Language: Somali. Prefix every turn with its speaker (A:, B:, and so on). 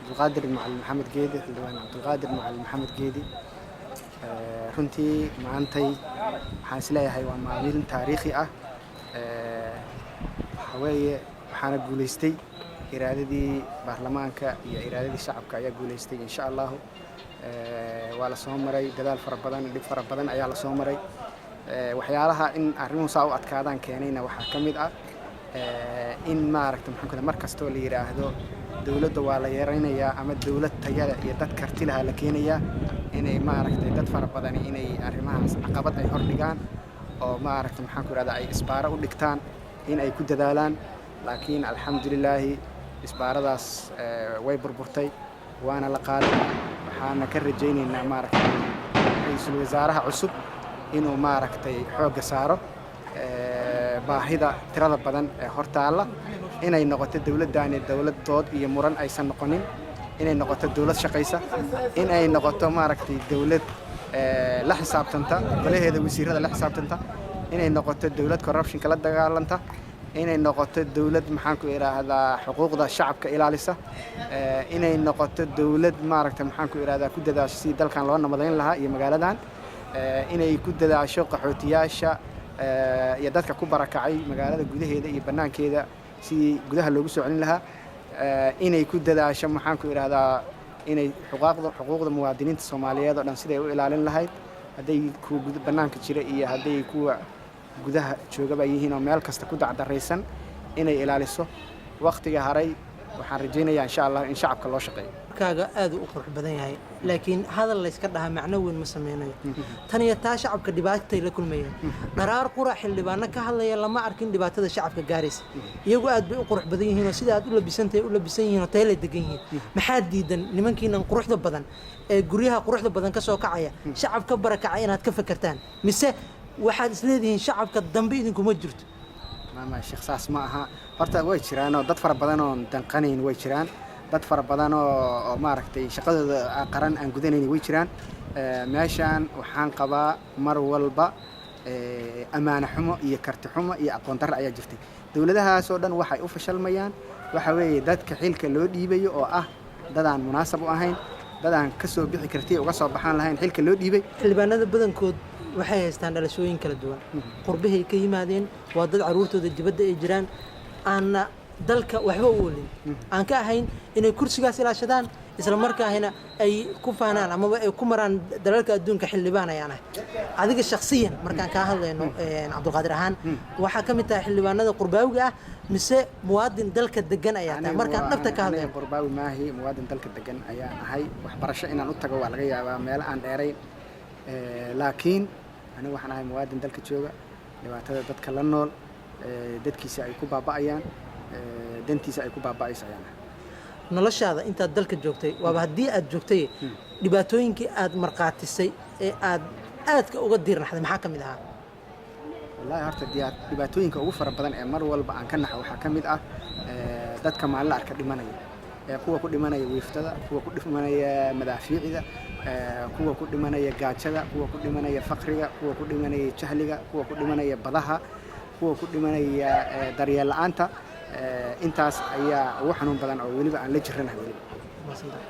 A: Cabdulqaadir Macalin Maxamed Geedi, Xildhibaan Cabdulqaadir Macalin Maxamed Geedi. Runtii maantay waxaan isleeyahay waa maalin taariikhi ah. Waxaa weeye, waxaana guulaystay iraadadii baarlamaanka iyo iraadadii shacabka ayaa guulaystay, insha Allahu. Waa la soo maray dadaal fara badan, dhib fara badan ayaa la soo maray. Waxyaalaha in arrimuhu saa u adkaadaan keenayna waxaa ka mid ah in, maaragta, maxaan ku, mar kastoo la yidhaahdo dowladda waa la yaraynayaa ama dowlad tayada iyo dad karti lahaa la keenayaa, inay, maaragtay, dad fara badani inay arrimahaas caqabad ay hor dhigaan oo, maaragta, maxaan ku idhahdaa, ay isbaaro u dhigtaan in ay ku dadaalaan. Laakiin alxamdulilaahi, isbaaradaas way burburtay, waana la qaaday. Waxaana ka rajaynaynaa, maaragtay, ra-iisul wasaaraha cusub inuu, maaragtay, xoogga saaro baahida tirada badan ee hortaalla, inay noqoto dowladdaani dowlad dood iyo muran aysan noqonin, inay noqoto dowlad shaqaysa, in ay noqoto, maaragtay, dowlad la xisaabtanta golaheeda wasiirada, la xisaabtanta, inay noqoto dowlad corruptionka la dagaalanta, inay noqoto dowlad, maxaan ku idhaahdaa, xuquuqda shacabka ilaalisa, inay noqoto dowlad, maaragta, maxaan ku idhahdaa, ku dadaasho sidii dalkan loo nabadayn lahaa iyo magaaladan, inay ku dadaasho qaxootiyaasha iyo dadka ku barakacay magaalada gudaheeda iyo bannaankeeda sidii gudaha loogu soo celin lahaa, inay ku dadaasho, maxaan ku idhahdaa, inay xuquuqda muwaadiniinta Soomaaliyeed oo dhan siday u ilaalin lahayd, hadday kuwa bannaanka jira iyo hadday kuwa gudaha joogaba yihiin oo meel kasta ku dacdaraysan, inay ilaaliso. Waqtiga haray waxaan rajaynayaa, insha Allah, in shacabka loo shaqeeyo.
B: Kaaga aad u qurux badan yahay, laakiin hadal layska dhahaa macno weyn ma sameynayo. Tan iyo taa shacabka dhibaatay la kulmayeen, dharaar qura xildhibaano ka hadlaya lama arkin dhibaatada shacabka gaaraysa. Iyagu aad bay u qurux badan yihiin oo sida aad u labisantahay u labisan yihiin oo taylay degan yihiin. Maxaa diidan nimankiinan quruxda badan ee guryaha quruxda badan ka soo kacaya, shacab ka barakacay inaad ka fekertaan? Mise waxaad isleedihiin shacabka dambe idinkuma jirto?
A: Maama sheekh, saas ma aha. Horta way jiraanoo dad fara badan oon danqanayn way jiraan, dad fara badan oo, maaragtay, shaqadooda qaran aan gudanayn way jiraan. Meeshaan waxaan qabaa mar walba ammaano xumo iyo karti xumo iyo aqoon darro ayaa jirtay. Dowladahaas oo dhan waxay u fashalmayaan waxa weeye dadka xilka loo dhiibayo oo ah dadaan munaasab u ahayn, dadaan ka soo bixi karti uga soo baxaan lahayn xilka loo dhiibay.
B: Xildhibaanada badankood waxay haystaan dhalashooyin kala duwan, qurbahay ka yimaadeen, waa dad caruurtooda dibadda ay jiraan, aanna dalka waxba u olin aan ka ahayn inay kursigaas ilaashadaan, isla markaahina ay ku faanaan amaba ay ku maraan dalalka adduunka "xildhibaan ayaan ahay". Adiga shakhsiyan markaan kaa hadlayno, Cabdulqaadir ahaan, waxaa ka mid tahay xildhibaanada qurbaawiga ah mise muwaadin dalka degan ayaa tahay markaan dhabta ka hadlayno?
A: Qurbaawi maahi, muwaadin dalka degan ayaan ahay. Waxbarasho inaan u tago waa laga yaabaa meelo aan dheerayn, laakiin anigu waxaan ahay muwaadin dalka jooga, dhibaatada dadka la nool, dadkiisa ay ku baaba'ayaan, dantiisa ay ku baaba'ayso ayaan ahay.
B: Noloshaada intaad dalka joogtay, waaba haddii aad joogtay, dhibaatooyinkii aad markhaatisay ee aad aadka uga diirnaxday maxaa ka mid ahaa?
A: Wallahi horta dhibaatooyinka ugu fara badan ee mar walba aan ka naxo waxaa ka mid ah dadka maalin la arka dhimanaya, ee kuwa ku dhimanaya wiiftada, kuwa ku dhimanaya madaafiicda, kuwa ku dhimanaya gaajada, kuwa ku dhimanaya faqriga, kuwa ku dhimanaya jahliga, kuwa ku dhimanaya badaha, kuwa ku dhimanaya daryeel la'aanta. Intaas ayaa ugu xanuun badan oo weliba aan la jiranahay weliba.
B: Mahadsantahay.